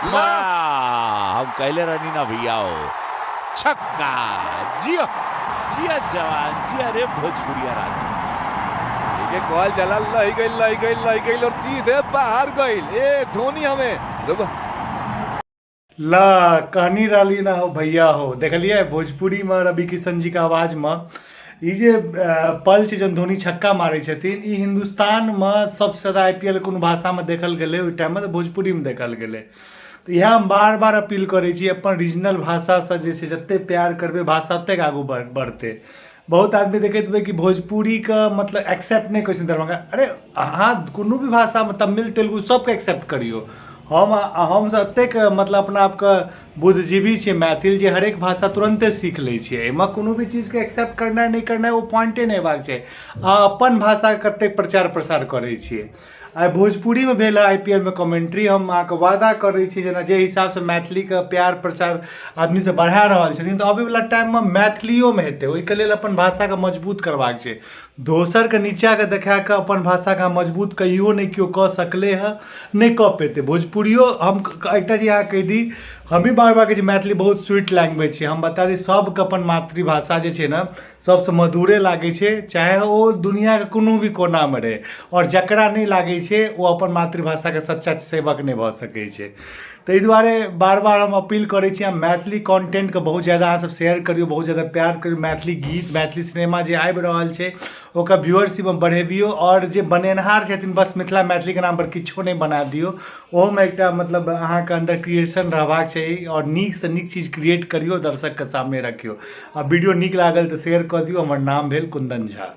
हम कहले रहनी ना भैया हो, छक्का। जियो जिया जवान जिया रे भोजपुरिया राजा। ठीक है, कॉल चला लई गई लई गई लई गई और सीधे बाहर गई। ए धोनी हमें रुबा ला कहनी रहली ना हो भैया हो, देखलिए भोजपुरी में रवि किशन जी के आवाज में ई जे पल छै जहन धोनी छक्का मारै छथिन, ई हिन्दुस्तानमे सबसँ जादा I P L कोनो भाषामे देखल गेलै ओहि टाइममे तऽ भोजपुरीमे देखल गेलै। तऽ इएह हम बार बार अपील करै छी, अपन रीजनल भाषासँ जे छै जतेक प्यार करबै भाषा ओतेक आगू बढ़तै। बहुत आदमी देखैत हेबै कि भोजपुरीके मतलब एक्सेप्ट नहि करै छथिन दरभंगा। अरे अहाँ कोनो भी भाषामे तमिल तेलुगु सबके एक्सेप्ट करियौ। हम हमसब एतेक मतलब अपना आपके बुद्धिजीवी छियै मैथिल जे हरेक भाषा तुरन्ते सीख लै छियै। एहिमे कोनो भी चीजके एक्सेप्ट करनाइ नहि करनाइ ओ पॉइंटे नहि हेबाक चाही। अहाँ अपन भाषाके कतेक प्रचार प्रसार करै छियै। आइ भोजपुरीमे भेल हँ I P L मे कमेंट्री। हम अहाँके वादा करै छी जेना जे हिसाबसँ मैथिलीके प्यार प्रचार आदमीसब बढ़ा रहल छथिन तऽ अबैवला टाइममे मैथिलियोमे हेतै। ओहिके लेल अपन भाषाके मजबूत करबाक छै। दोसरके नीचाँके देखाकऽ अपन भाषाके अहाँ मजबूत कहियो नहि केओ कऽ सकलै हँ, नहि कऽ पेतै। भोजपुरियो हम एकटा चीज अहाँके कहि दी, हम भी बार बार कहै छी मैथिली बहुत स्वीट लैंग्वेज छै। हम बता दी सबके अपन मातृभाषा जे छै ने सबसँ मधुरे लागै छै, चाहे ओ दुनिआँके कोनो भी कोनामे रहै। आओर जकरा नहि लागै छै ओ अपन मातृभाषाके सच्चा सेवक नहि भऽ सकै छै। ताहि दुआरे बार बार हम अपील करै छी, अहाँ मैथिली कॉन्टेन्टके बहुत ज्यादा अहाँसब शेयर करियौ, बहुत ज्यादा प्यार करियौ। मैथिली गीत मैथिली सिनेमा जे आबि रहल छै ओकर व्यूअरशिपमे बढ़ेबियौ। आओर जे बनेनहार छथिन बस मिथिला मैथिलीके नामपर किछो नहि बना दियौ, ओहोमे एकटा मतलब अहाँके अन्दर क्रिएशन रहबाक चाही आओर नीकसँ नीक चीज क्रिएट करियौ, दर्शकके सामने रखियौ। आ वीडियो नीक लागल तऽ शेयर कऽ दियौ। हमर नाम भेल कुन्दन झा।